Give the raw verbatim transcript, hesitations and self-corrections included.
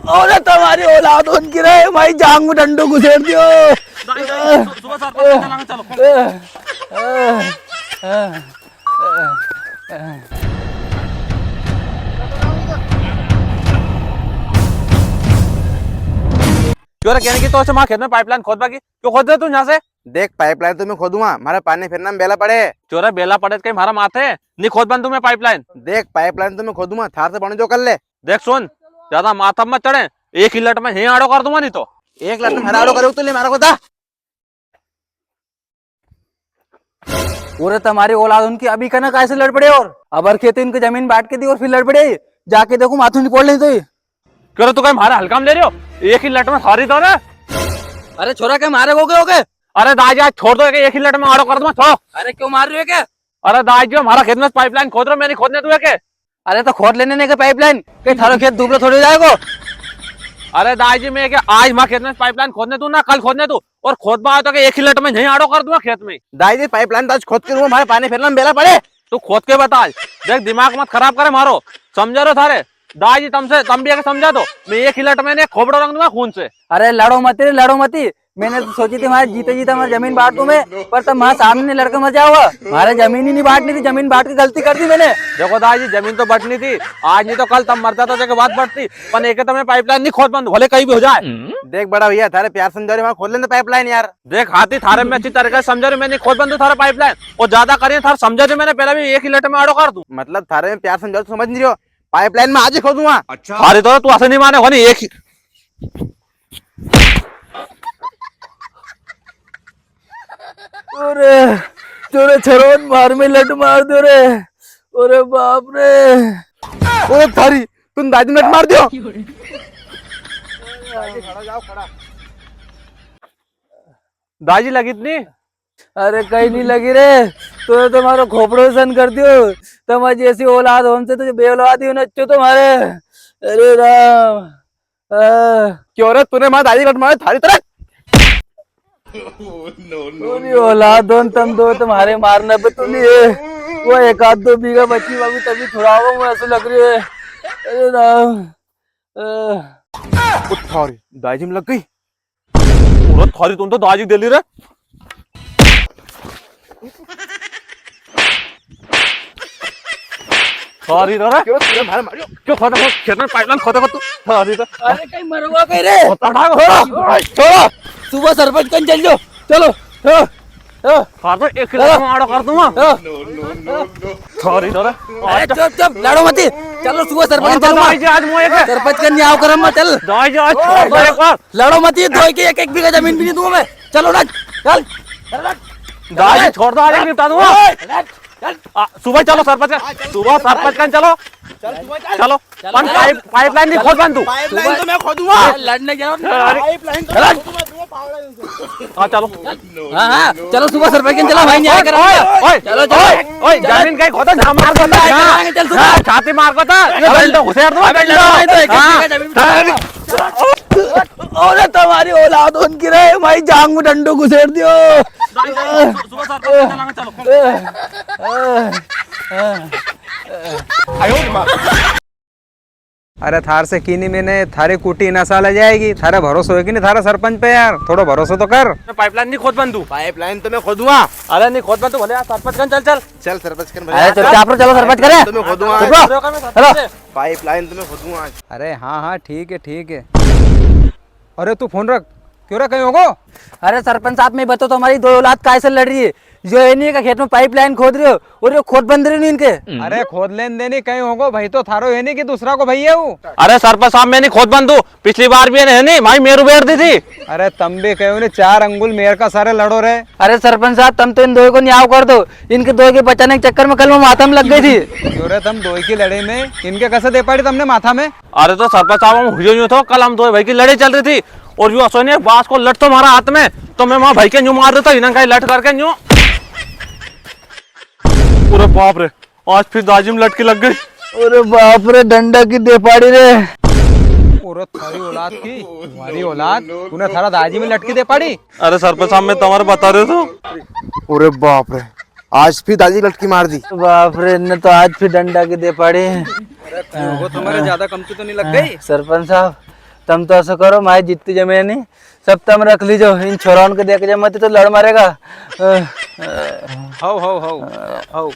अरे तमारी औलाद होन की रे, मारी जांग में डंडो घुसेड़ दियो। दाई, दाई, सु-, सुबह सरपंच के चलांगे, चलो। क्यों रे, कहने की तो अच्छा, माँ खेत में पाइपलाइन खोदबा की, क्यों खोद रहे तू यहाँ से? देख, पाइपलाइन तो मैं खोदूंगा, मारे पानी फेरना में बेला पड़े। क्यों रे, बेला पड़े तो कई मारा माथे, नी खोदबा दूं मैं पाइपलाइन। देख, पाइपलाइन तो मैं खोदूंगा, थार से बने जो कर ले। देख सुन, ज्यादा माथा मत चढ़े, एक ही लट में यहीं आड़ो कर दूंगा, नी तो। एक लट में हरा आड़ो करे तो ले मारा को दा। ओरे तमारी औलाद होन की, अभी कना काय से लड़ पड़े और अबर खेत इनकी जमीन बांट के दी और फिर लड़ पड़े। जाके देखो माथू नी फोड़ ले तो। क्यों रे, तू कई मारे हल्का में ले रहे हो? एक ही लट में सारी तो ना। अरे छोरा, के मारे हो गए, हो गए? अरे दाई जी, आज छोड़ दो, एक, एक ही लट में आड़ो कर दूंगा, छोड़ो। अरे क्यों मार रहे हो क्या? अरे दाई जी, मारा खेत में पाइपलाइन खोद रहे हो, मैं नी खोदने दूं के। अरे तो खोद लेने ने के पाइपलाइन, कई थारो खेत दुबलो थोड़ी हो जाएगो। अरे दाई जी, मैं के आज मारा खेत में पाइपलाइन खोदने दूं ना, कल खोदने दूं, और खोदबा आयो तो के एक ही लट में यहीं आड़ो कर दूंगा खेत में। दाई जी, पाइपलाइन तो आज खोद के दूंगा, मारे पानी फेरना में बेला पड़े। तू खोद के बता आज। देख, दिमाग मत खराब करे मारो, समझा रहो थारे। दाई जी, तमसे, तम भी आके समझा दो, मैं एक ही लट में ने खोपड़ो रंग दूंगा खून से। अरे लड़ो मती रे, लड़ो मती। मैंने तो सोची थी, मारे जीते जीते मारी जमीन बांट दूं मैं, पर तम मारे सामने लड़के मर जाओगा। मारे जमीन ही नी बांटनी थी, जमीन बांट के गलती कर दी मैंने। देखो दाई जी, जमीन तो बंटनी थी, आज नी तो कल तम मर जाता तो के बात बढ़ती, पर एके तमे पाइपलाइन नी खोदबा दूं, भले कई भी हो जाए। देख बड़ा भैया, थारे प्यार समझा रहे, वहाँ खोद लेने पाइपलाइन यार। देख हाथी, थारे मैं अच्छी तरीके से समझा रहे, मैं नी खोदबा दूं थारे पाइपलाइन, और ज्यादा करिए थारे समझा दे मैंने पहले भी, एक ही लट में आड़ो कर दूं। मतलब थारे में प्यार समझा तो समझ नी रहो, पाइपलाइन में आज ही खोदूंगा। अच्छा। थारी तो तू ऐसे नी माने, होनी एक ही। अरे, छोरे छरोन मार में लट मार दो रे। अरे बाप रे। अरे थारी, तुम दादी में लट मार दियो। दादी खड़ा जाओ, खड़ा। दाजी लगी इतनी? अरे कई नी लगी रे, तो तुम्हारो खोपड़ो सन कर दियो। तुम्हारी जैसी औलाद होन से तो बेऔलाद ही होना अच्छो तुम्हारे। अरे राम। आ। क्यों रे, तूने मां दाजी लट मारे थारी तरह? पूरी औलाद होन तम दो, तुम्हारे मारने पे तुली है। वो एक आध दो बीघा बची बाबू तभी छुड़ावा, मुझे ऐसे लग रही है। अरे राम। आ। उठ थारी, दाजी में लग गई। अरे थारी, तुम तो दाजी दे ली रे। थारी रे। क्यों तूने मार मारियो? क्यों खोदा, खोदा, खेत में पाइपलाइन खोदा तू? थारी रे। अरे कई मरवा कई रे? खोदा उठा, खोदा। छोड़ो। सुबह सरपंच कन चल जाओ। चलो। हाँ। हाँ। थार तो एक किलो हाँ। मारो कर दूंगा। हाँ। थारी रे। अरे चुप, चुप, लड़ो मती। चलो सुबह सरपंच कन चलो। आज, आज मोए के। सरपंच कन न्याव करम मत चल। दाजी आज छोड़ दो एक बार। लड़ो मती, दो के एक, एक बीघा जमीन भी नी दूंगा मैं। चलो ना, चल, चल ना। दाजी छोड़ दो, आज निपटा दूंगा। चल, चल। आ, सुबह चलो सरपंच का, हाँ, चल, सुबह चल, सरपंच का चलो। चल, सुबह चल। चलो, चल, पर चल। पाइप, पाइपलाइन नी खोदबा दूं। पाइपलाइन तो मैं खोदूंगा। लड़ने जाओ। अरे। पाइपलाइन तो मैं खोदूंगा, पावड़ा। हाँ, चलो। हाँ, हाँ, चलो सुबह सरपंच के चलो, भाई, न्याय करो। ओए, ओए, चलो, चलो। ओए, ओए, चलो। जमीन कहीं खोदो, ना मार को न्याय ना। कराएंगे, चल सुबह। हाँ, छाती मार को तो। अबे डंडो घुसेड़ दूंगा, अबे डंडो। लड़ो, भाई, तो एक, हाँ। एक जमीन पे। हाँ। अरे तुम्हारी औलाद होन की रे, मारी जांग में डंडो घुसेड़ दियो। दाई, दाई, सुबह सरपंच के चलांगे, चलो। अरे थार से की नी मैंने, थारी कुटी नशा ले जाएगी। थारे भरोसो है कि नी थारा सरपंच पे यार, थोड़ो भरोसो तो कर। पाइपलाइन नी खोदबा दूं। पाइपलाइन तो मैं खोदूंगा। अरे नी खोदबा दूं, भले यार सरपंच कन चल, चल। चल सरपंच कन भले अरे यार। चुपचाप रहो, चलो सरपंच करे। तो मैं खोदूंगा। चुप रहो। चलो। पाइपलाइन तो मैं खोदूंगा। अरे हाँ, हाँ, ठीक है, ठीक है। अरे तू फोन रख, क्यों रे, कई होगो? अरे सरपंच साहब, मैं बताऊं, तुम्हारी दो औलाद काय से लड़ रही है। जो है नी, इनका खेत में पाइपलाइन खोद रहे हो और यो खोद बंद रहे नी इनके। अरे खोद लेन दे नी, कई होगो, भाई तो थारो है नी कि दूसरा को भाई है वो। अरे सरपंच साहब, मैं नी खोदबा दूं, पिछली बार भी है नी, मारी मेर उबेर दी थी। अरे तम भी कहो नी, चार अंगुल मेर का सारे लड़ो रे। अरे सरपंच साहब, तम तो इन दोई को न्याव कर दो, इनके दोई के बचाने के चक्कर में कल मैं माथा में लग गई थी। क्यों रे, तम दोई की लड़ाई में इनके कैसे दे पाड़ी तमने माथा में? अरे तो सरपंच साहब, हम हुयो यूं थो, कल हम दो भाई की लड़ाई चल रही थी और यूं असो नी, बांस को लट थो मारा हाथ में, तो मैं वां भाई के न्यू मार देता, इन्हें कहीं लट करके न्यू। अरे बाप रे, आज फिर दाजी में लटकी लग गई। अरे बाप रे, डंडा की दे पाड़ी रे। अरे थारी औलाद की, हमारी औलाद, तूने थारा दाजी में लटकी दे पाड़ी। अरे सरपंच साहब, मैं तुम्हारे बता रहे थो। अरे बाप रे, आज फिर दाजी लटकी मार दी। बाप रे, इनने तो आज फिर डंडा की दे पाड़ी। अरे, क्यों हो, तुम्हारे ज्यादा कमती तो नहीं लग गई? सरपंच साहब, तम तो ऐसा करो, मारी जितनी जमीन है नी, सब तम रख लीजो, इन छोराओं के देख जाए मत तो लड़ मारेगा। अ, अ, हाउ, हाउ, हाउ, हाउ।